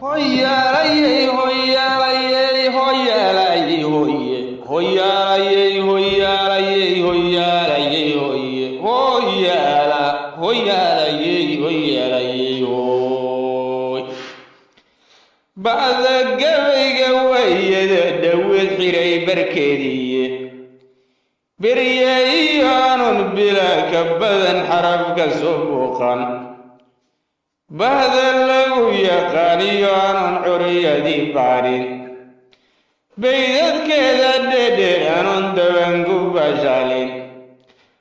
Hoyaalayey, hoyaalayey, hoyaalayey, hoye, hoyaalayey, hoyaalayey, hoyaalayey, hoye, hoyaala, hoyaalayey, hoyaalayey, hoy. Ba'da gabayga wayada dhawed xiray barkeediiye, berye iyo aanun bila ka badan xarafka soo buuqan, bahda lagu yaqaaniyo aanun curiyadii baarin, baydadkeeda dhedher aanun dabanku bashaalin,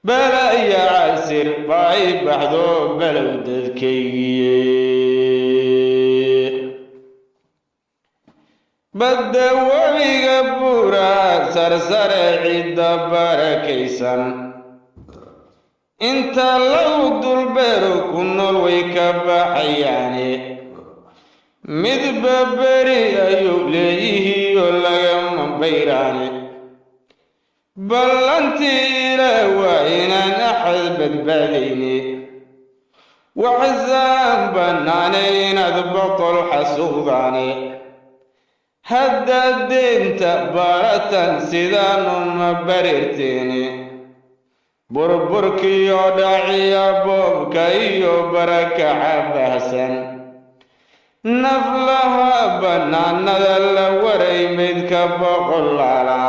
balaya casir baa i baxdo balow dadkaygiye. Badda webiga buura sarsare cidda barakaysan, inta lagu dulbeero ku nool way ka baxayaane, midba beri ayuu leeyihiiyo lagama bayraane. Ballantii Ilaah waa inaan axad badbaadayne, waxsaan bannaane inaad boqol xasuuqdaane. Haddaad deynta baratan sidaanuma barirteene, burburkiyo dhaciya boobka iyo barakaca bahsan, naflaha bannaanada la waray maydka boqolaala,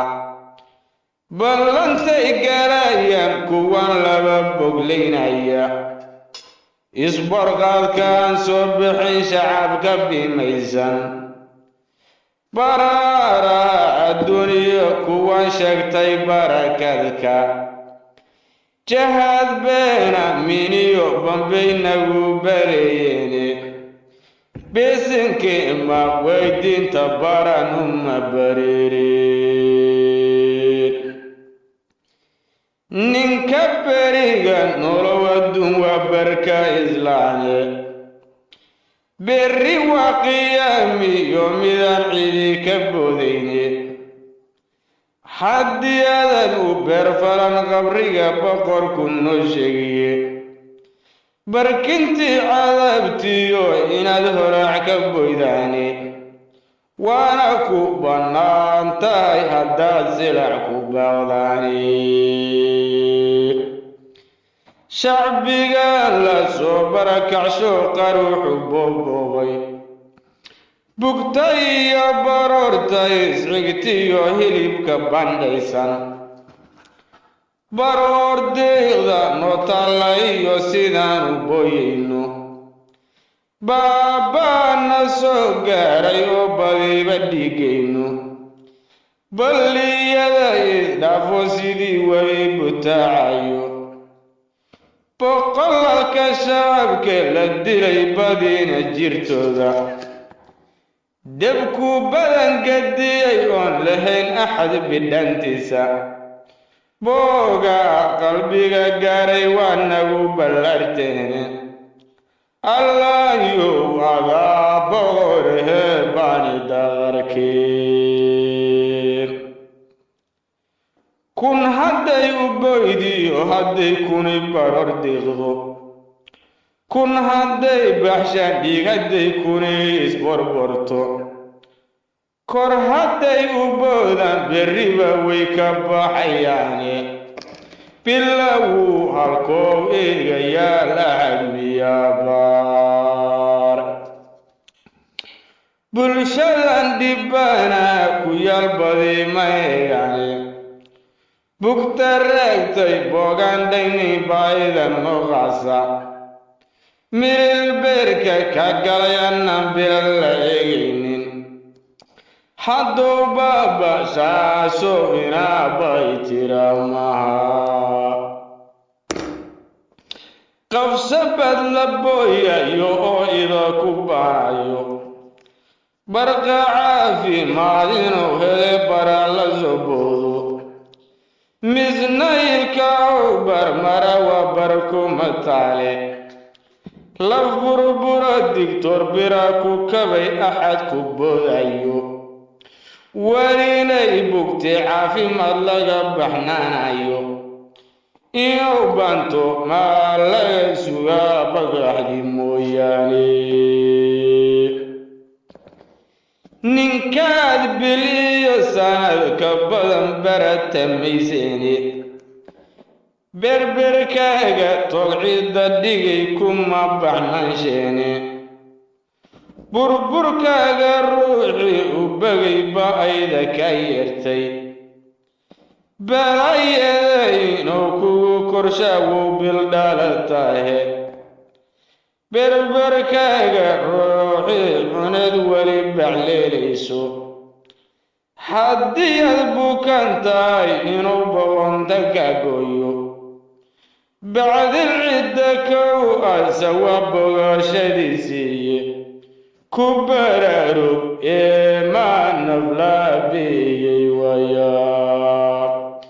ballantay galayaan kuwan laba boglaynaya, isborqaadkaan soo bixin shacabka bimaysan, baraara adduunyo kuwan sheegtay barakadka, jahaad beena miniyo bambay nagu bareeyeene, bisinkii ma weydiinta baran uma bareereen. Ninka beriga nolow adduun waa barka islaane, berri waa qiyaamiyo midaan cidi ka boodayne. Haddii aadan u beerfalan qabriga boqorku noo sheegiye, barkintii cadaabtiyo inaad horaac ka boydaane, waana ku bannaan tahay haddaad silac ku baaqdaane. Shacbiga la soo barakacsho qaruuxu boobboobay, bugta iyo baroorta isxigtiyo hilibka bandhaysan, baroor diiqda noo taalla iyo sidaanu booyayno, baabaana soo gaaray oo badiba dhiigayno, balliyada isdhaafo sidii webi butaacayo, boqolalka shacabka la dilay badina jirtooda, debku badan gadiyey oon lahayn axad bidhantiisa, booga qalbiga gaaray waa nagu ballarteene. Allayow adaa boqorhe baani daqarkeen, kun hadday u boydiyo hadday kuni baror diiqdo, kun hadday baxshaan dhiig hadday kuni isborborto, kor hadday u boodaan berriba way ka baxayaane, bilowuu halkoow eegayaal axad miyaabaar. Bulshadan dhibbana ku yaal badi ma eegane, bugta raagtay boogandhayni baayida nooqaasa, milil beerka ka galay anaan bila la eegaynin, hadduu baabashaaso inaabay tira maha. Qabsabad la booyayo oo ida ku baanayo, barqa caafimaad inuu hele bara la soo boodo, misnaylka u barmara waa barkuma taale, laf burbura digtor bira ku kabay axad ku boodayo, welinay bugtay caafimaad laga baxnaanayo, inuu banto maa laga sugaa bagaxdi mooyaane. Ninkaad bil iyo sanad ka badan baratamayseeni, berberkaaga togcidda dhigay kuma baxnansheene. Burburkaaga ruuxii u bagay ba ayda ka yeertay, balaayada inuu kugu korshaa wuu bildhalatahe. Berberkaaga ruuxii cunad weli bacleelayso, haddii aad bukan tahay inuu boqonta ka gooyo. Bacdil cidda kow asa waa bogaashadiisiiye, ku baraarug ee maa naflaabiyey wayaa,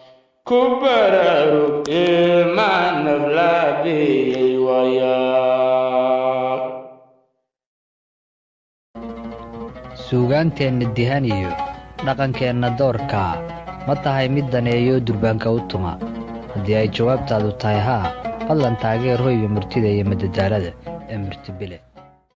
ku baraarug ee maa naflaabiyey wayaa. Suugaanteenna dihan iyo dhaqankeenna doorkaa ma tahay mid daneeyo durbaanka u tuma? Haddii ay jawaabtaadu tahay haa, fadlan taageer hoyga murtida iyo madadaalada ee Murtibile.